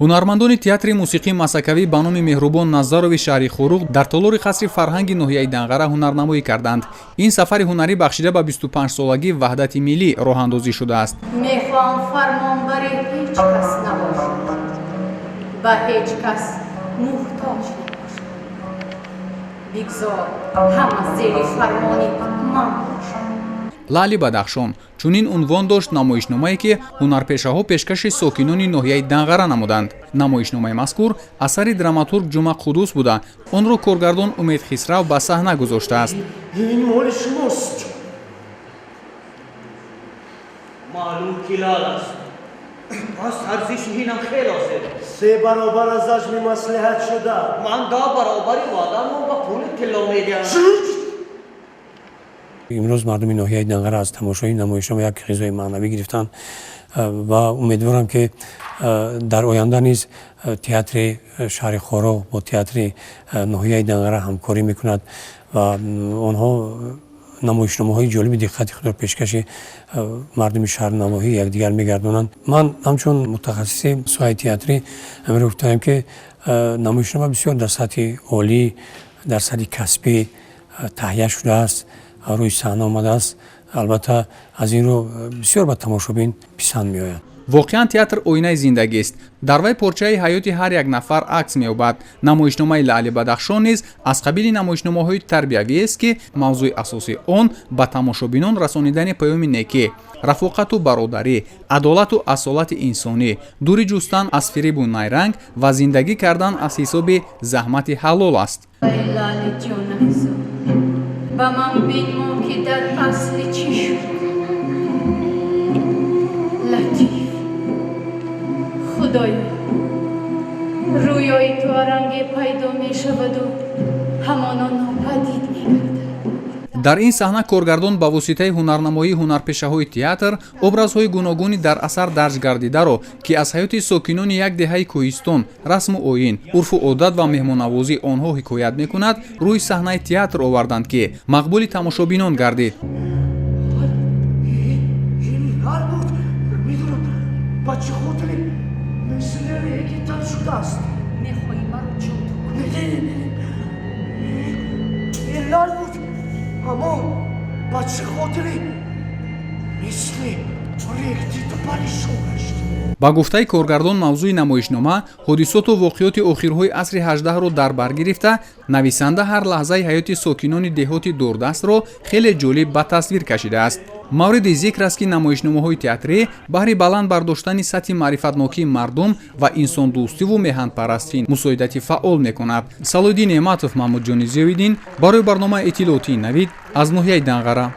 Ҳунармандони театри мусиқии масакавӣ ба номи Меҳрубон Назарови шаҳри Хоруғ дар толори қасри фарҳанги ноҳияи Данғара ҳунарнамоӣ карданд. Ин сафари ҳунарӣ бахшида ба 25-солагии ваҳдати миллӣ роҳандозӣ шудааст. Мехоҳам фармонбари ҳеҷ кас набошам, ба ҳеҷ кас муҳтоҷ набошам. Бигзор ҳама зери фармони ман бошанд. Лаъли Бадахшон чунин унвон дошт намоишномае, ки ҳунарпешаҳо пешкаши сокинони ноҳияи Данғара намуданд. Намоишномаи мазкур асари драматург Ҷума Қуддус буда, онро коргардон Умед Хисрав ба саҳна гузоштааст. Ин моли шумост. Маълум, ки лаъл аст, пас арзиши инам хело зиёд. Се баробар аз ҳаҷми маслиҳат шуда. Ман 10 баробари ваъдаамон ба пули тилло медиҳам. Имрӯз мардуми ноҳияи Данғара аз тамошои намоишнома як ғизои маънавӣ гирифтанд ва умедворам, ки дар оянда низ театри шаҳри Хоруғ бо театри ноҳияи Данғара ҳамкорӣ мекунад ва онҳо намоишномаҳои ҷолиби диққати худро пешкаши мардуми шаҳру навоҳии якдигар мегардонанд. Ман ҳамчун мутахассиси соҳаи театрӣ ҳаминро гуфтаем, ки намоишнома бисёр дар сатҳи олӣ, дар сатҳи касбӣ таҳия шудааст, рӯи саҳна омадааст. Албатта, аз ин рӯ бисёр ба тамошобин писанд меояд. Воқеан, театр оинаи зиндагист. Дар вай порчаи ҳаёти ҳар як нафар акс меёбад. Намоишномаи Лаъли Бадахшон низ аз қабили намоишномаҳои тарбиявиест, ки мавзӯи асосии он ба тамошобинон расонидани паёми некӣ, рафоқату бародарӣ, адолату асолати инсонӣ, дурӣ ҷустан аз фиребу найранг ва зиндагӣ кардан аз ҳисоби заҳмати ҳалол аст. Эй Лаъли ҷонафзо, ба ман бинмо, ки дар асли чӣ шуд. Латиф, худоё, рӯёи ту аранге пайдо мешаваду ҳамоно нопадид мегардад. Дар ин саҳна коргардон ба воситаи ҳунарнамоии ҳунарпешаҳои театр образҳои гуногуни дар асар дарҷ гардидаро, ки аз ҳаёти сокинони як деҳаи кӯҳистон, расму оин, урфу одат ва меҳмоннавозии онҳо ҳикоят мекунад, рӯи саҳнаи театр оварданд, ки мақбули тамошобинон гардид. Ин лаъл буд. Медонам, ба чӣ хотире мисли реги тар шудааст. Мехоҳӣ маро ҷоду кунӣ? Не, не, не, ин лаъл буд, аммо ба чӣ хотире мисли регдид парешон гашт? Ба гуфтаи коргардон, мавзӯи намоишнома ҳодисоту воқеоти охирҳои асри 18-ро дар бар гирифта, нависанда ҳар лаҳзаи ҳаёти сокинони деҳоти дурдастро хеле ҷолиб ба тасвир кашидааст. Мавриди зикр аст, ки намоишномаҳои театрӣ баҳри баланд бардоштани сатҳи маърифатнокии мардум ва инсондӯстиву меҳанпарастӣ мусоидати фаъол мекунад. Салоҳиддин Неъматов, Маҳмудҷони Зиёвиддин барои барномаи иттилоотии Навид аз ноҳияи Данғара.